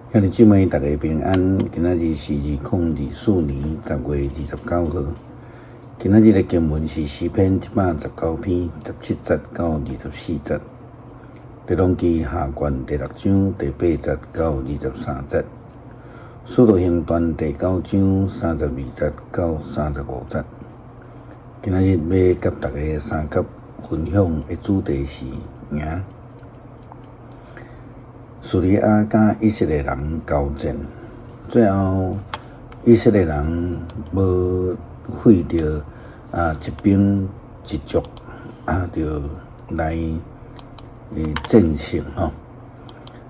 兄弟姊妹，大家平安。今仔日是2024年10月29號。今仔日的經文是詩篇119篇17節到24節，列王紀下卷第六章第八節到23節，使徒行傳第九章32節到35節。今仔日欲佮大家相佮分享的主題是贏。敘利亞佮以色列人交戰，最後以色列人無費著一兵一卒就來戰勝吼。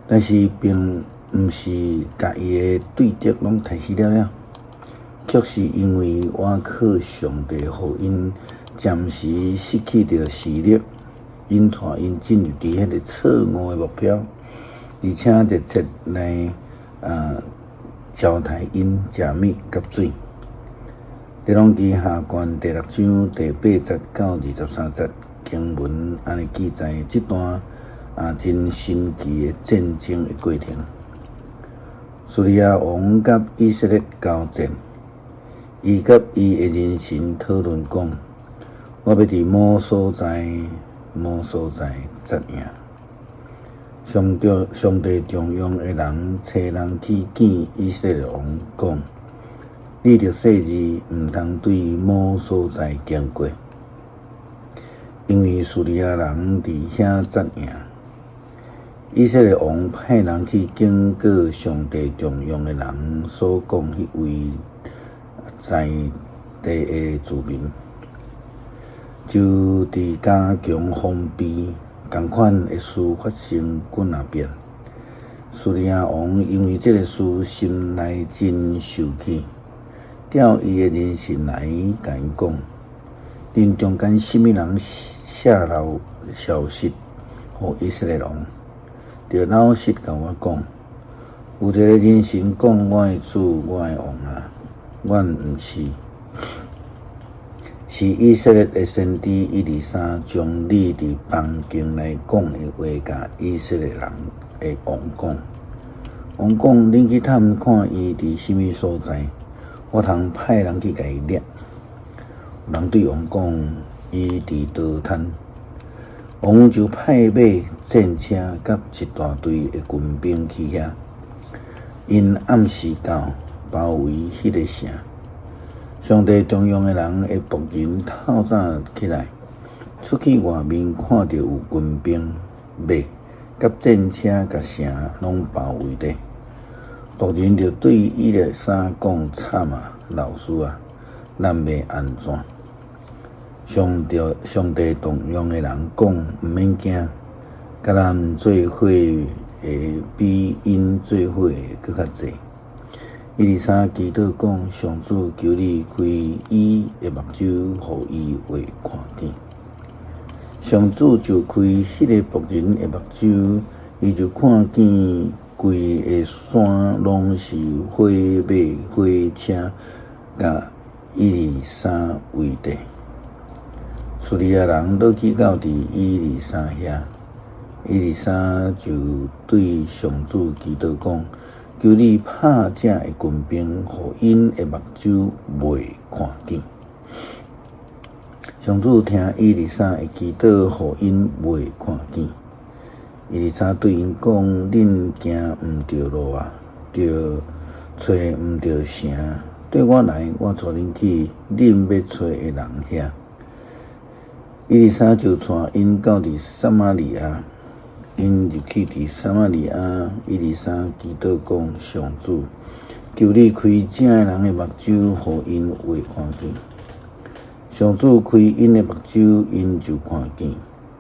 但是並毋是共伊的對敵攏刣死了了，卻是因為倚靠上帝，予𪜶暫時失去著勢力，𪜶帶𪜶進入佇彼个錯誤的目標。而且熱切來招刣𪜶食物佮水。列王紀下卷第六章第八節到23節經文按呢記載這段真神奇的戰爭的過程。敘利亞王佮以色列交戰，伊佮伊的人臣討論講：我欲佇某所在、某所在紮營。上帝上帝重用的人，差人去見以色列王，講：你著細膩，毋通對某所在經過，因為敘利亞人佇遐紮營。以色列王派人去警告上帝重用的人所講彼位在地的住民，就佇加強防備。仝款的事發生幾若遍。敘利亞王因為這个事，心內真受氣，調伊的人臣來共𪜶講：恁中間啥物人洩露消息予以色列王？著老實共我講。有一个人臣講：我的主，我的王啊，阮毋是。是以色列的先知以利沙將你佇房間內講的話，共以色列人的王講。王講：恁去探看伊佇啥物所在，我通派人去共伊掠。有人對王講：伊佇多坦。王就派馬、戰車佮一大隊的軍兵去遐。𪜶暗時到，包圍彼个城。上帝重用的人的僕人透早起來，出去外面看著有軍兵、馬佮戰車共城攏包圍咧。僕人就對以利沙講：慘啊，老師啊，咱欲按怎？上帝上帝重用的人講：毋免驚，佮咱做伙的比𪜶做伙的閣較濟。以利沙祈禱講：上主，求你開伊的目睭，予伊會看見。上主就開彼个僕人的目睭，伊就看見規个山攏是火馬火車，共以利沙圍著。敘利亞人落去到佇以利沙遐，以利沙就對上主祈禱講：求你拍這的軍兵，予𪜶的目睭袂看見。上主聽以利沙的祈禱，予𪜶袂看見。以利沙對𪜶講：恁行毋著路啊，著揣毋著城。綴我來，我帶恁去恁欲揣的人遐。以利沙就帶𪜶到佇撒瑪利亞。𪜶入去佇撒瑪利亞，以利沙祈禱講：上主，求你開這的人的目睭，予𪜶會看見。上主開𪜶的目睭，𪜶就看見，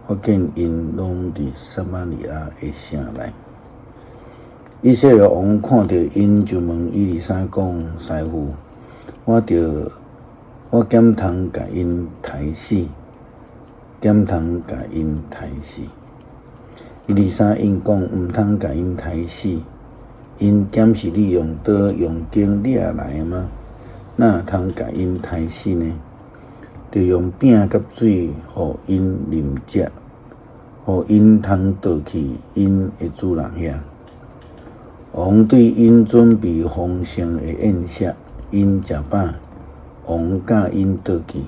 發現𪜶攏佇撒瑪利亞的城內。以色列王看著𪜶，就問以利沙講：師傅，我著我敢通共𪜶刣死？敢通共𪜶刣死？以利沙應講：毋通共𪜶刣死，𪜶敢是你用刀用弓掠來的嗎？哪通共𪜶刣死呢？著用餅佮水予𪜶啉食，予𪜶通倒去𪜶的主人遐。王對𪜶準備豐盛的宴席，𪜶食飽，王教𪜶倒去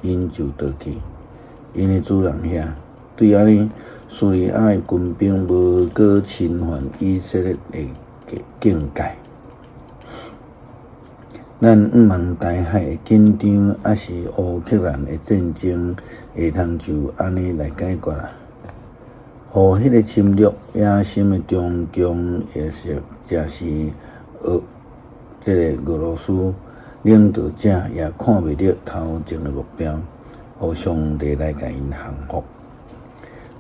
，𪜶就倒去𪜶的主人遐。對按呢，敘利亞的軍兵無閣侵犯以色列的境界。咱毋望台海的緊張，抑是烏克蘭的戰爭，會通就按呢來解決啊？予彼个侵略野心的中共，抑是抑是俄這个俄羅斯領導者，也看袂著頭前的目標，予上帝來共𪜶降服。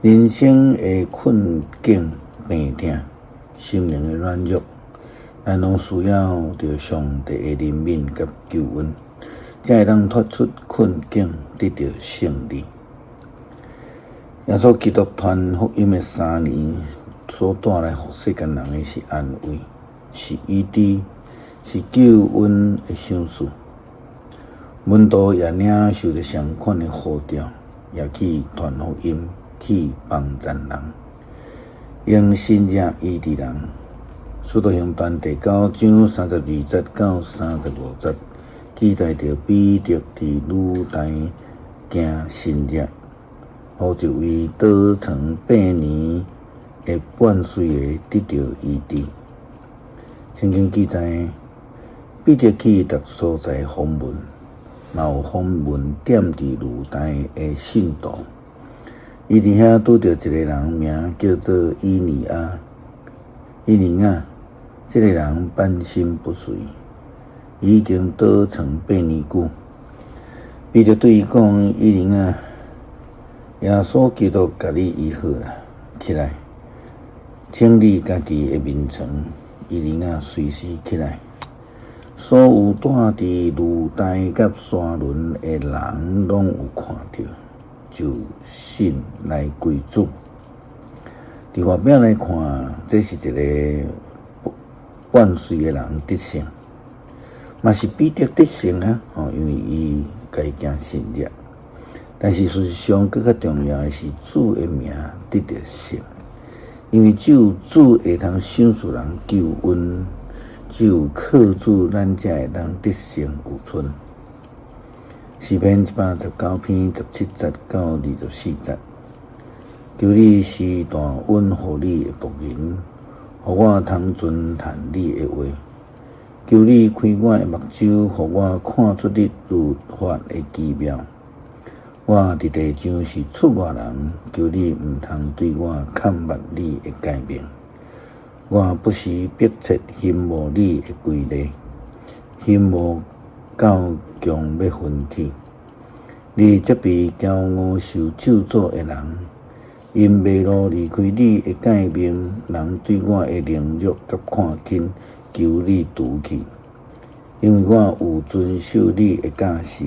人生的困境、病痛、心靈的軟弱，咱攏需要著上帝的憐憫佮救恩，才會當脫出困境，得著勝利。耶穌基督傳福音的3年，所帶來予世間人的是安慰，是醫治，是救恩的賞賜。門徒也領受著相款的呼召，也去傳福音，去幫贊人，用神蹟醫治人。使徒行傳第九章32節到35節記載著彼得佇呂大行神蹟，予一位倒床8年的半隨的得著醫治。聖經記載，彼得去逐所在訪問，嘛有訪問踮佇呂大的信徒。伊佇遐拄著一个人，名叫做以尼亞。以尼亞，這个人半身不遂，已經倒床8年久。彼得對伊講：以尼亞，耶穌基督共你醫好啦，起來，整理家己的眠床。以尼亞隨時起來。所有蹛佇呂大佮沙崙的人，攏有看著，就信來歸主。佇外表來看，這是一个半隨的人得勝，嘛是彼得得勝啊！吼，因為伊共伊行神蹟。但是事實上，閣較重要的是主的名得著勝，因為只有主會通賞賜人救恩，只有靠主，咱才會當得勝有剩。詩篇119篇17節到24節，求你施大恩予你的僕人，予我通遵行你的話。求你開我的目睭，予我看出你律法的奇妙。我佇地上是出外人，求你毋通對我崁壆你的誡命。我不時迫切欣慕你的規例，欣慕到強欲昏去。你責備驕傲受咒詛的人，𪜶迷路離開你的誡命。人對我的凌辱佮看輕，求你除去，因為我有遵守你的教示。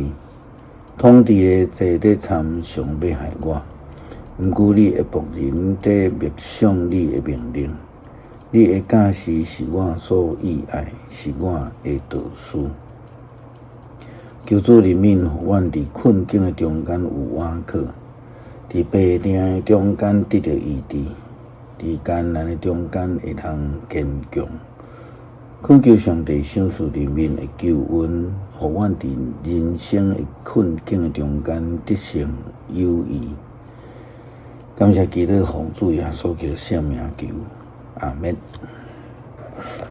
統治的坐咧參想欲害我，毋過你的僕人佇默想你的命令。你的教示是我所喜愛，是我的導師。求主憐憫，予阮佇困境的中間有倚靠，佇病痛的中間得著醫治，佇艱難的中間會通堅強。懇求上帝賞賜憐憫的救恩，予阮佇人生的困境的中間得勝有餘。感謝基督，奉主耶穌基督聖名求，阿們。